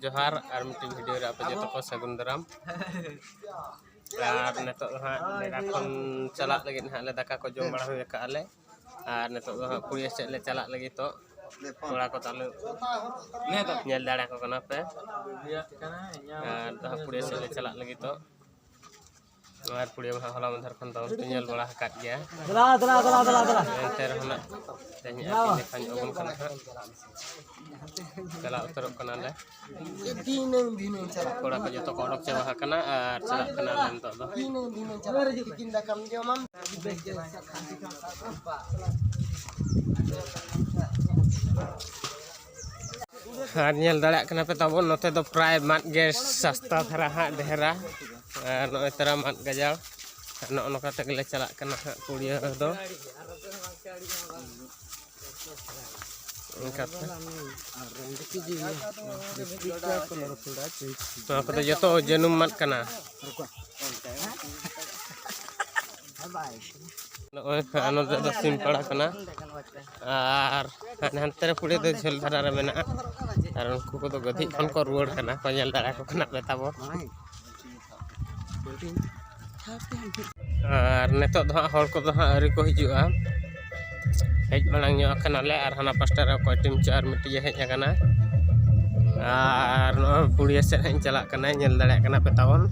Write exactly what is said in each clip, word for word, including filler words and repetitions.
ᱡᱚᱦᱟᱨ, ᱟᱨ ᱢᱤᱫᱴᱤᱡ ᱵᱷᱤᱰᱤᱭᱳ ᱨᱮ ᱟᱯᱮ ᱡᱚᱛᱚ ᱠᱚ ᱥᱟᱹᱜᱩᱱ ᱫᱟᱨᱟᱢ᱾ ᱟᱨ ᱱᱤᱛᱚᱜ ᱫᱚ ᱦᱟᱸᱜ ᱰᱮᱨᱟ ᱠᱷᱚᱱ ᱪᱟᱞᱟᱜ ᱞᱟᱹᱜᱤᱫ ᱦᱟᱸᱜ ᱞᱮ ᱫᱟᱠᱟ ᱠᱚ ᱡᱚᱢ ᱵᱟᱲᱟ ᱦᱩᱭ ᱟᱠᱟᱫᱼᱟ ᱞᱮ᱾ ᱟᱨ ᱱᱤᱛᱚᱜ ᱫᱚ ᱦᱟᱸᱜ ᱯᱩᱲᱤᱭᱟᱹ ᱥᱮᱫ ᱞᱮ ᱪᱟᱞᱟᱜ ᱞᱟᱹᱜᱤᱫ ᱛᱚ᱾ ᱠᱚᱲᱟ ᱠᱚ ᱛᱟᱞᱮ ᱧᱮᱞ ᱫᱟᱲᱮ ᱟᱠᱚ ᱠᱟᱱᱟ ᱯᱮ᱾ ᱟᱨ ᱫᱚ ᱦᱟᱸᱜ ᱯᱩᱲᱤᱭᱟᱹ ᱥᱮᱫ ᱞᱮ ᱪᱟᱞᱟᱜ ᱞᱟᱹᱜᱤᱫ ᱛᱚ᱾ ᱟᱨ ᱯᱩᱲᱤᱭᱟᱹ ᱢᱟ ᱦᱟᱸᱜ ᱦᱚᱞᱟ ᱢᱟᱫᱷᱮᱨ ᱠᱷᱚᱱ ᱫᱚ ᱯᱮ ᱧᱮᱞ ᱵᱟᱲᱟ ᱟᱠᱟᱫ ᱜᱮᱭᱟ᱾ ᱫᱮᱞᱟ, ᱫᱮᱞᱟ, ᱫᱮᱞᱟ, ᱫᱮᱞᱟ, ᱫᱮᱞᱟ᱾ ᱮᱱᱛᱮ ᱨᱮᱦᱚᱸ ᱱᱟᱜ ᱛᱮᱦᱮᱧ ᱟᱨ ᱛᱤᱱ ᱡᱚᱠᱷᱟᱧ ᱟᱹᱜᱩᱱ ᱠᱟᱱᱟ ᱦᱟᱸᱜ᱾ ᱪᱟᱞᱟᱣ ᱩᱛᱟᱹᱨᱚᱜ ᱠᱟᱱᱟᱞᱮ᱾ ᱫᱷᱤᱱᱟᱹᱝ ᱫᱷᱤᱱᱟᱹᱝ ᱪᱟᱞᱟᱜ᱾ ᱠᱚᱲᱟ ᱠᱚ ᱡᱚᱛᱚ ᱠᱚ ᱚᱰᱚᱠ ᱪᱟᱵᱟ ᱟᱠᱟᱱᱟ ᱟᱨ ᱪᱟᱞᱟᱜ ᱠᱟᱱᱟᱞᱮ ᱱᱤᱛᱚᱜ ᱫᱚ᱾ ᱫᱷᱤᱱᱟᱹᱝ ᱫᱷᱤᱱᱟᱹᱝ ᱪᱟᱞᱟᱜ᱾ ᱛᱤᱠᱤᱱ ᱫᱟᱠᱟᱢ ᱡᱚᱢᱟᱢ᱾ ᱟᱨ ᱧᱮᱞ ᱫᱟᱲᱮᱭᱟᱜ ᱠᱟᱱᱟ ᱯᱮ ᱛᱟᱵᱚᱱ, ᱱᱚᱛᱮ ᱫᱚ ᱯᱨᱟᱭ ᱢᱟᱫ ᱜᱮ ᱥᱟᱥᱛᱟ ᱫᱷᱟᱨᱟ ᱦᱟᱸᱜ ᱰᱷᱮᱨᱟ᱾ ᱟᱨ ᱱᱚᱜᱼᱚᱭ ᱛᱟᱨᱟ ᱢᱟᱫ ᱜᱟᱡᱟᱲ᱾ ᱟᱨ ᱱᱚᱜᱼᱚ ᱱᱚᱝᱠᱟ ᱛᱮᱜᱮ ᱞᱮ ᱪᱟᱞᱟᱜ ᱠᱟᱱᱟ ᱦᱟᱸᱜ ᱯᱩᱲᱤᱭᱟᱹ ᱫᱚ᱾ ᱚᱱᱠᱟᱛᱮ᱾ ᱱᱚᱣᱟ ᱠᱚᱫᱚ ᱡᱚᱛᱚ ᱡᱟᱹᱱᱩᱢ ᱢᱟᱫ ᱠᱟᱱᱟ᱾ ᱱᱚᱜᱼᱚᱭ ᱦᱟᱸᱜ ᱱᱚᱛᱮ ᱫᱚ ᱥᱤᱢᱯᱟᱲᱟ ᱠᱟᱱᱟ᱾ ᱟᱨ ᱦᱟᱱᱮ ᱦᱟᱱᱛᱮ ᱨᱮ ᱯᱩᱲᱤᱭᱟᱹ ᱫᱚ ᱡᱷᱟᱹᱞ ᱫᱷᱟᱨᱟ ᱨᱮ ᱢᱮᱱᱟᱜᱼᱟ᱾ ᱟᱨ ᱩᱱᱠᱩ ᱠᱚᱫᱚ ᱜᱟᱹᱫᱷᱤᱡ ᱠᱷᱚᱱ ᱠᱚ ᱨᱩᱣᱟᱹᱲ ᱠᱟᱱᱟ, ᱠᱚ ᱧᱮᱞ ᱫᱟᱲᱮᱭᱟᱠᱚ ᱠᱟᱱᱟ ᱯᱮ ᱛᱟᱵᱚᱱ᱾ ᱟᱨ ᱱᱤᱛᱚᱜ ᱫᱚ ᱦᱟᱸᱜ ᱦᱚᱲ ᱠᱚᱫᱚ ᱦᱟᱸᱜ ᱟᱹᱣᱨᱤ ᱠᱚ ᱦᱤᱡᱩᱜᱼᱟ᱾ ᱦᱮᱡ ᱢᱟᱲᱟᱝ ᱧᱚᱜ ᱟᱠᱟᱱᱟᱞᱮ ᱟᱨ ᱦᱟᱱᱟ ᱯᱟᱥᱴᱟ ᱨᱮ ᱚᱠᱚᱭ ᱴᱤᱢ ᱪᱚ ᱟᱨ ᱢᱤᱫᱴᱤᱡ ᱮ ᱦᱮᱡ ᱟᱠᱟᱱᱟ᱾ ᱟᱨ ᱱᱚᱜᱼᱚᱭ ᱯᱩᱲᱤᱭᱟᱹ ᱥᱮᱫ ᱦᱟᱸᱜ ᱤᱧ ᱪᱟᱞᱟᱜ ᱠᱟᱱᱟ, ᱧᱮᱞ ᱫᱟᱲᱮᱭᱟᱜ ᱠᱟᱱᱟ ᱯᱮ ᱛᱟᱵᱚᱱ᱾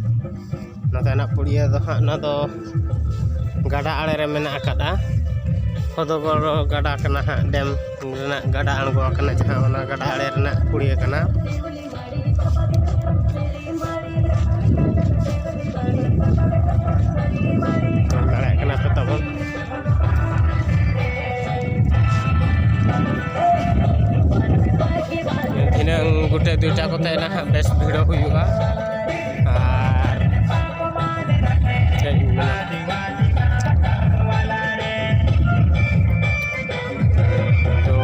ᱱᱚᱛᱮᱱᱟᱜ ᱯᱩᱲᱤᱭᱟᱹ ᱫᱚ ᱦᱟᱸᱜ ᱱᱚᱣᱟ ᱫᱚ ᱜᱟᱰᱟ ᱟᱲᱮ ᱨᱮ ᱢᱮᱱᱟᱜ ᱟᱠᱟᱫᱼᱟ᱾ ᱦᱚᱫᱚᱜᱚᱲ ᱜᱟᱰᱟ ᱠᱟᱱᱟ ᱦᱟᱸᱜ, ᱰᱮᱢ ᱨᱮᱱᱟᱜ ᱜᱟᱰᱟ ᱟᱬᱜᱚ ᱟᱠᱟᱱᱟ, ᱡᱟᱦᱟᱸ ᱚᱱᱟ ᱜᱟᱰᱟ ᱟᱲᱮ ᱨᱮᱱᱟᱜ ᱯᱩᱲᱤᱭᱟᱹ ᱠᱟᱱᱟ᱾ ᱧᱮᱞ ᱫᱟᱲᱮᱭᱟᱜ ᱠᱟᱱᱟ ᱯᱮ ᱛᱟᱵᱚᱱ᱾ ᱫᱷᱤᱱᱟᱹᱝ ᱜᱚᱴᱮ ᱫᱩᱭᱴᱟ ᱠᱚᱛᱮ ᱱᱟᱦᱟᱜ ᱵᱮᱥ ᱵᱷᱤᱲᱚᱜ ᱦᱩᱭᱩᱜᱼᱟ᱾ ᱟᱨ ᱪᱮᱫ ᱤᱧ ᱢᱮᱱᱟ? ᱛᱚ,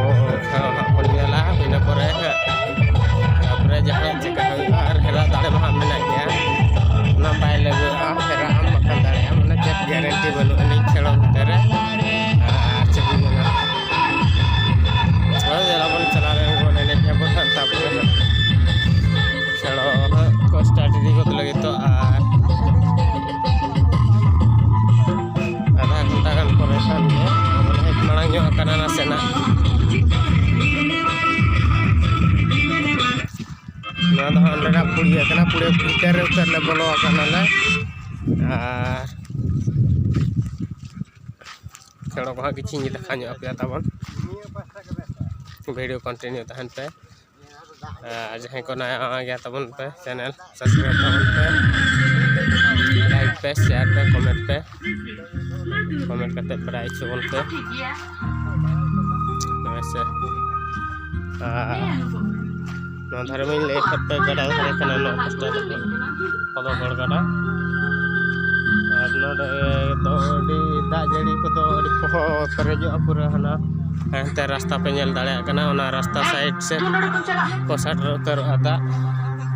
ᱠᱷᱟᱱ ᱦᱟᱸᱜ ᱵᱚᱱ ᱧᱮᱞᱟ, ᱤᱱᱟᱹ ᱯᱚᱨᱮ ᱦᱟᱸᱜ, ᱛᱟᱨᱯᱚᱨᱮ ᱡᱟᱦᱟᱸ ᱪᱤᱠᱟ ᱦᱩᱭᱩᱜᱼᱟ᱾ ᱟᱨ ᱦᱮᱨᱟ ᱫᱟᱲᱮ ᱢᱟ ᱦᱟᱸᱜ ᱢᱮᱱᱟᱜ ᱜᱮᱭᱟ, ᱚᱱᱟ ᱵᱟᱭ ᱞᱟᱹᱜᱩᱜᱼᱟ᱾ ᱦᱮᱨᱟ ᱟᱢ ᱵᱟᱠᱷᱟᱱ ᱫᱟᱲᱮᱭᱟᱜᱼᱟ, ᱢᱟᱱᱮ ᱪᱮᱫ ᱜᱮᱨᱮᱱᱴᱤ ᱵᱟᱹᱱᱩᱜ ᱟᱹᱱᱤᱡ ᱠᱷᱮᱞᱳᱰ ᱵᱷᱤᱛᱤᱨ ᱨᱮ᱾ ᱟᱨ ᱪᱮᱫ ᱤᱧ ᱢᱮᱱᱟ, ᱦᱳᱭ, ᱫᱮᱞᱟ ᱵᱚᱱ ᱪᱟᱞᱟᱣ ᱞᱮᱱ ᱜᱮ ᱵᱚᱱ ᱮᱱᱮᱡ ᱟᱵᱚᱱ ᱦᱟᱸᱜ, ᱛᱟᱨᱯᱚᱨᱮ ᱦᱟᱸᱜ᱾ ᱚᱱᱟ ᱫᱚ ᱦᱟᱸᱜ ᱚᱸᱰᱮᱱᱟᱜ ᱯᱩᱲᱤᱭᱟᱹ ᱠᱟᱱᱟ, ᱯᱩᱲᱤᱭᱟᱹ ᱵᱷᱤᱛᱟᱹᱨ ᱨᱮ ᱩᱛᱟᱹᱨ ᱞᱮ ᱵᱚᱞᱚ ᱟᱠᱟᱱᱟᱞᱮ᱾ ᱟᱨ ᱠᱷᱮᱞᱳ ᱠᱚ ᱦᱟᱸᱜ ᱠᱤᱪᱷᱩᱧ ᱫᱮᱠᱷᱟᱣ ᱧᱚᱜ ᱟᱯᱮᱭᱟ ᱛᱟᱵᱚᱱ, video continue ᱛᱟᱦᱮᱱ ᱯᱮ᱾ ᱟᱨ ᱡᱟᱦᱟᱸᱭ ᱠᱚ ᱱᱟᱣᱟ ᱜᱮᱭᱟ ᱛᱟᱵᱚᱱ ᱯᱮ, channel subscribe ᱛᱟᱵᱚᱱ ᱯᱮ, like ᱯᱮ, share ᱯᱮ, comment ᱯᱮ, comment ᱠᱟᱛᱮ ᱵᱟᱲᱟᱭ ᱦᱚᱪᱚ ᱵᱚᱱ ᱯᱮ᱾ ᱦᱳᱭ ᱥᱮ᱾ ᱟᱨ ᱱᱚᱣᱟ ᱫᱷᱟᱨᱮ ᱢᱟᱧ ᱞᱟᱹᱭ ᱠᱷᱟᱡ ᱯᱮ, ᱜᱟᱰᱟ ᱫᱷᱟᱨᱮ ᱠᱟᱱᱟ ᱱᱚᱣᱟ ᱯᱟᱥᱴᱟ ᱫᱚ, ᱠᱚᱫᱚ ᱦᱚᱲ ᱜᱟᱰᱟ᱾ ᱟᱨ ᱱᱚᱰᱮ ᱫᱚ ᱟᱹᱰᱤ ᱫᱟᱜ ᱡᱟᱹᱲᱤ ᱠᱚᱫᱚ ᱟᱹᱰᱤ ᱯᱚᱦᱚ ᱯᱮᱨᱮᱡᱚᱜᱼᱟ ᱯᱩᱨᱟᱹ ᱦᱟᱱᱟ᱾ ᱦᱟᱱᱛᱮ ᱨᱟᱥᱛᱟ ᱯᱮ ᱧᱮᱞ ᱫᱟᱲᱮᱭᱟᱜ ᱠᱟᱱᱟ, ᱚᱱᱟ ᱨᱟᱥᱛᱟ side ᱥᱮᱫ ᱯᱚᱥᱟᱴ ᱨᱮ ᱩᱛᱟᱹᱨᱚᱜᱼᱟ ᱫᱟᱜ,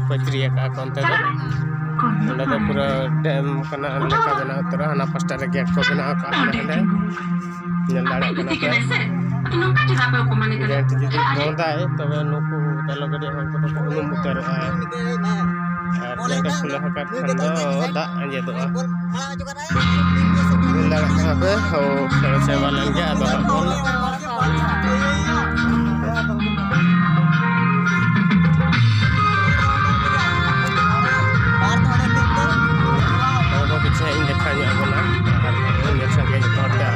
ᱯᱟᱹᱪᱨᱤ ᱟᱠᱟᱫᱼᱟ ᱠᱚ ᱚᱱᱛᱮ ᱫᱚ᱾ ᱚᱸᱰᱮ ᱫᱚ ᱯᱩᱨᱟᱹ dam ᱠᱟᱱᱟ ᱞᱮᱠᱟ ᱵᱮᱱᱟᱣ ᱩᱛᱟᱹᱨᱚᱜᱼᱟ᱾ ᱦᱟᱱᱟ ᱯᱟᱥᱴᱟ ᱨᱮ gate ᱠᱚ ᱵᱮᱱᱟᱣ ᱟᱠᱟᱫᱼᱟ ᱦᱟᱸᱰᱮ ᱦᱟᱸᱰᱮ᱾ ᱧᱮᱞ ᱫᱟᱲᱮᱭᱟᱜ ᱠᱟᱱᱟ ᱯᱮ᱾ Gate ᱡᱩᱫᱤ ᱵᱚᱱᱫᱟᱭ, ᱛᱚᱵᱮ ᱱᱩᱠᱩ ᱛᱟᱞᱚ ᱜᱟᱹᱰᱤ ᱦᱚᱲ ᱠᱚᱫᱚ ᱠᱚ ᱩᱱᱩᱢ ᱩᱛᱟᱹᱨᱚᱜᱼᱟ᱾ ᱟᱨ gate ᱮ ᱠᱷᱩᱞᱟᱹᱣ ᱟᱠᱟᱫ ᱠᱷᱟᱱ ᱫᱚ ᱫᱟᱜ ᱟᱸᱡᱮᱫᱚᱜᱼᱟ᱾ ᱧᱮᱞ ᱫᱟᱲᱮᱭᱟᱜ ᱠᱟᱱᱟ ᱯᱮ, ᱦᱳ, ᱠᱷᱮᱞᱳ ᱪᱟᱵᱟ ᱞᱮᱱ ᱜᱮ, ᱟᱫᱚ ᱦᱟᱸᱜ ᱵᱚᱱ ᱟᱫᱚ ᱯᱤᱪᱷᱮ ᱤᱧ ᱫᱮᱠᱷᱟᱣ ᱧᱚᱜ ᱟᱵᱚᱱᱟ, ᱟᱨ ᱧᱮᱞ ᱥᱟᱸᱜᱮ ᱡᱚᱛᱚ ᱦᱚᱲ ᱛᱮ᱾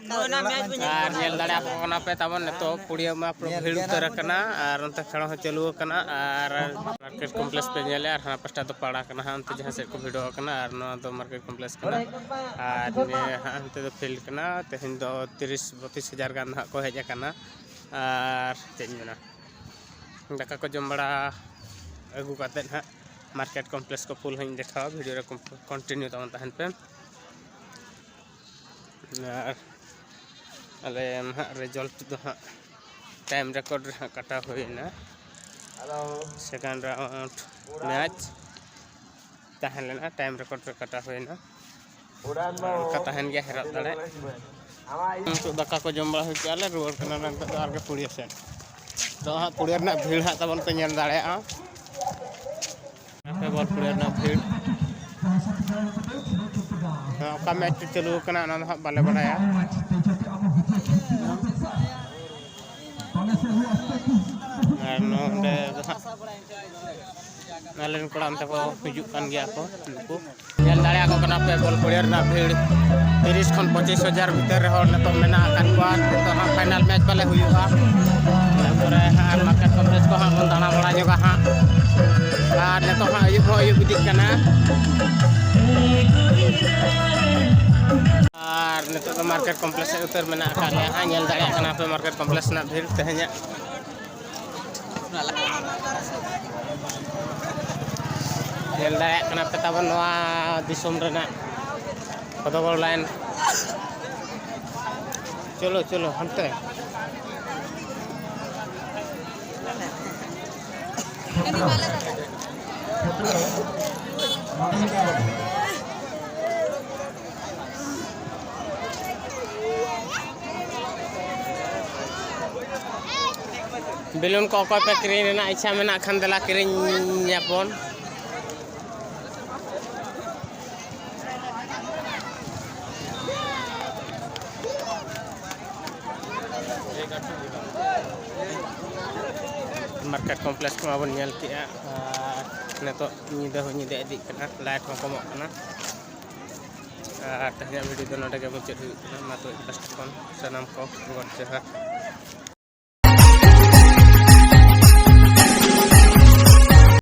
ᱟᱨ ᱧᱮᱞ ᱫᱟᱲᱮᱭᱟᱠᱚ ᱠᱟᱱᱟ ᱯᱮ ᱛᱟᱵᱚᱱ, ᱱᱤᱛᱚᱜ ᱯᱩᱲᱤᱭᱟᱹ ᱢᱟ ᱯᱩᱨᱟᱹ ᱵᱷᱤᱲ ᱩᱛᱟᱹᱨ ᱟᱠᱟᱱᱟ᱾ ᱟᱨ ᱚᱱᱛᱮ ᱠᱷᱮᱞ ᱦᱚᱸ ᱪᱟᱹᱞᱩ ᱟᱠᱟᱱᱟ᱾ ᱟᱨ market complex ᱯᱮ ᱧᱮᱞᱮᱫᱼᱟ, ᱟᱨ ᱦᱟᱱᱟ ᱯᱟᱥᱴᱟ ᱫᱚ ᱯᱟᱲᱟ ᱠᱟᱱᱟ ᱦᱟᱸᱜ, ᱚᱱᱛᱮ ᱡᱟᱦᱟᱸ ᱥᱮᱫ ᱠᱚ ᱵᱷᱤᱲᱚᱜ ᱠᱟᱱᱟ᱾ ᱟᱨ ᱱᱚᱣᱟ ᱫᱚ market complex ᱠᱟᱱᱟ᱾ ᱟᱨ ᱱᱤᱭᱟᱹ ᱦᱟᱸᱜ ᱦᱟᱱᱛᱮ ᱫᱚ field ᱠᱟᱱᱟ᱾ ᱛᱮᱦᱮᱧ ᱫᱚ ᱛᱤᱨᱤᱥ ᱵᱚᱛᱤᱥ ᱦᱟᱡᱟᱨ ᱜᱟᱱ ᱫᱚ ᱦᱟᱸᱜ ᱠᱚ ᱦᱮᱡ ᱟᱠᱟᱱᱟ᱾ ᱟᱨ ᱪᱮᱫ ᱤᱧ ᱢᱮᱱᱟ, ᱫᱟᱠᱟ ᱠᱚ ᱡᱚᱢ ᱵᱟᱲᱟ ᱟᱹᱜᱩ ᱠᱟᱛᱮᱫ ᱦᱟᱸᱜ market complex ᱠᱚ full ᱦᱚᱸᱧ ᱫᱮᱠᱷᱟᱣᱟ᱾ Video ᱨᱮ continue ᱛᱟᱵᱚᱱ ᱛᱟᱦᱮᱱ ᱯᱮ᱾ ᱟᱨ ᱟᱞᱮ ᱱᱟᱦᱟᱜ result ᱫᱚ ᱦᱟᱸᱜ time record ᱨᱮ ᱦᱟᱸᱜ ᱠᱟᱴᱟᱣ ᱦᱩᱭᱱᱟ᱾ Second round match ᱛᱟᱦᱮᱸ ᱞᱮᱱᱟ, time record ᱨᱮ ᱠᱟᱴᱟᱣ ᱦᱩᱭᱱᱟ᱾ ᱚᱱᱠᱟ ᱛᱟᱦᱮᱱ ᱜᱮᱭᱟ ᱦᱮᱨᱟᱜ ᱫᱟᱲᱮ᱾ ᱱᱤᱛᱚᱜ ᱫᱟᱠᱟ ᱠᱚ ᱡᱚᱢ ᱵᱟᱲᱟ ᱦᱩᱭ ᱠᱮᱜᱼᱟ ᱞᱮ, ᱨᱩᱣᱟᱹᱲ ᱠᱟᱱᱟ ᱞᱮ ᱱᱤᱛᱚᱜ ᱫᱚ ᱟᱨᱜᱮ ᱯᱩᱲᱤᱭᱟᱹ ᱥᱮᱫ᱾ ᱱᱤᱛᱚᱜ ᱦᱟᱸᱜ ᱯᱩᱲᱤᱭᱟᱹ ᱨᱮᱱᱟᱜ ᱵᱷᱤᱲ ᱦᱟᱸᱜ ᱛᱟᱵᱚᱱ ᱯᱮ ᱧᱮᱞ ᱫᱟᱲᱮᱭᱟᱜᱼᱟ᱾ ᱟᱯᱮ ᱵᱚᱞ ᱯᱞᱮᱭᱟᱨ ᱨᱮᱱᱟᱜ ᱵᱷᱤᱲ᱾ ᱚᱠᱟ ᱢᱮᱪ ᱨᱮ ᱪᱟᱹᱞᱩ ᱟᱠᱟᱱᱟ, ᱚᱱᱟ ᱫᱚ ᱦᱟᱸᱜ ᱵᱟᱞᱮ ᱵᱟᱲᱟᱭᱟ᱾ ᱟᱨ ᱱᱚᱰᱮ ᱫᱚ ᱦᱟᱸᱜ ᱟᱞᱮ ᱨᱮᱱ ᱠᱚᱲᱟ ᱚᱱᱛᱮ ᱠᱚ ᱦᱤᱡᱩᱜ ᱠᱟᱱ ᱜᱮᱭᱟ ᱠᱚ, ᱱᱩᱠᱩ᱾ ᱧᱮᱞ ᱫᱟᱲᱮᱭᱟᱜ ᱠᱚ ᱠᱟᱱᱟ ᱯᱮ, ᱵᱚᱞ ᱯᱞᱮᱭᱟᱨ ᱨᱮᱱᱟᱜ ᱵᱷᱤᱲ᱾ ᱛᱤᱨᱤᱥ ᱠᱷᱚᱱ ᱯᱚᱸᱪᱤᱥ ᱦᱟᱡᱟᱨ ᱵᱷᱤᱛᱟᱹᱨ ᱨᱮ ᱦᱚᱲ ᱱᱤᱛᱚᱜ ᱢᱮᱱᱟᱜ ᱟᱠᱟᱫ ᱠᱚᱣᱟ᱾ ᱱᱤᱛᱚᱜ ᱦᱟᱸᱜ ᱯᱷᱟᱭᱱᱟᱞ ᱢᱮᱪ ᱯᱟᱞᱮ ᱦᱩᱭᱩᱜᱼᱟ᱾ ᱤᱱᱟᱹ ᱯᱚᱨᱮ ᱦᱟᱸᱜ ᱢᱟᱨᱠᱮᱴ ᱠᱚᱢᱯᱞᱮᱠᱥ ᱠᱚ ᱦᱟᱸᱜ ᱵᱚᱱ ᱫᱟᱬᱟ ᱵᱟᱲᱟ ᱧᱚᱜᱟ ᱦᱟᱸᱜ᱾ ᱟᱨ ᱱᱤᱛᱚᱜ ᱦᱟᱸᱜ ᱟᱹᱭᱩᱵ ᱦᱚᱸ ᱟᱹᱭᱩᱵ ᱤᱫᱤᱜ ᱠᱟᱱᱟ᱾ ᱟᱨ ᱱᱤᱛᱚᱜ ᱫᱚ ᱢᱟᱨᱠᱮᱴ ᱠᱚᱢᱯᱞᱮᱠᱥ ᱥᱮᱫ ᱩᱛᱟᱹᱨ ᱢᱮᱱᱟᱜ ᱟᱠᱟᱫ ᱞᱮᱭᱟ ᱦᱟᱸᱜ᱾ ᱧᱮᱞ ᱫᱟᱲᱮᱭᱟᱜ ᱠᱟᱱᱟ ᱯᱮ ᱢᱟᱨᱠᱮᱴ ᱠᱚᱢᱯᱞᱮᱠᱥ ᱨᱮᱱᱟᱜ ᱵᱷᱤᱲ ᱛᱮᱦᱮᱧᱟᱜ᱾ ᱧᱮᱞ ᱫᱟᱲᱮᱭᱟᱜ ᱠᱟᱱᱟ ᱯᱮ ᱛᱟᱵᱚᱱ ᱱᱚᱣᱟ ᱫᱤᱥᱚᱢ ᱨᱮᱱᱟᱜ ᱠᱚᱫᱚᱵᱚᱞ ᱞᱟᱭᱤᱱ᱾ ᱪᱚᱞᱚ, ᱪᱚᱞᱚ, ᱦᱟᱱᱛᱮ᱾ ᱵᱮᱞᱩᱱ ᱠᱚ ᱚᱠᱚᱭ ᱯᱮ ᱠᱤᱨᱤᱧ ᱨᱮᱱᱟᱜ ᱤᱪᱪᱷᱟ ᱢᱮᱱᱟᱜ ᱠᱷᱟᱱ, ᱫᱮᱞᱟ ᱠᱤᱨᱤᱧ ᱧᱟᱵᱚᱱ᱾ ᱢᱟᱨᱠᱮᱴ ᱠᱚᱢᱯᱞᱮᱠᱥ ᱠᱚᱢᱟ ᱵᱚᱱ ᱧᱮᱞ ᱠᱮᱜᱼᱟ, ᱟᱨ ᱱᱤᱛᱚᱜ ᱧᱤᱫᱟᱹ ᱦᱚᱸ ᱧᱤᱫᱟᱹ ᱤᱫᱤᱜ ᱠᱟᱱᱟ, ᱞᱟᱭᱤᱴ ᱦᱚᱸ ᱠᱚᱢᱚᱜ ᱠᱟᱱᱟ᱾ ᱟᱨ ᱛᱮᱦᱮᱧᱟᱜ ᱵᱷᱤᱰᱤᱭᱳ ᱫᱚ ᱱᱚᱰᱮ ᱜᱮ ᱢᱩᱪᱟᱹᱫ ᱦᱩᱭᱩᱜ ᱠᱟᱱᱟ᱾ ᱢᱟ ᱛᱚᱵᱮ ᱯᱟᱥᱴᱟ ᱠᱷᱚᱱ ᱥᱟᱱᱟᱢ ᱠᱚ ᱜᱚᱰ ᱡᱚᱦᱟᱨ᱾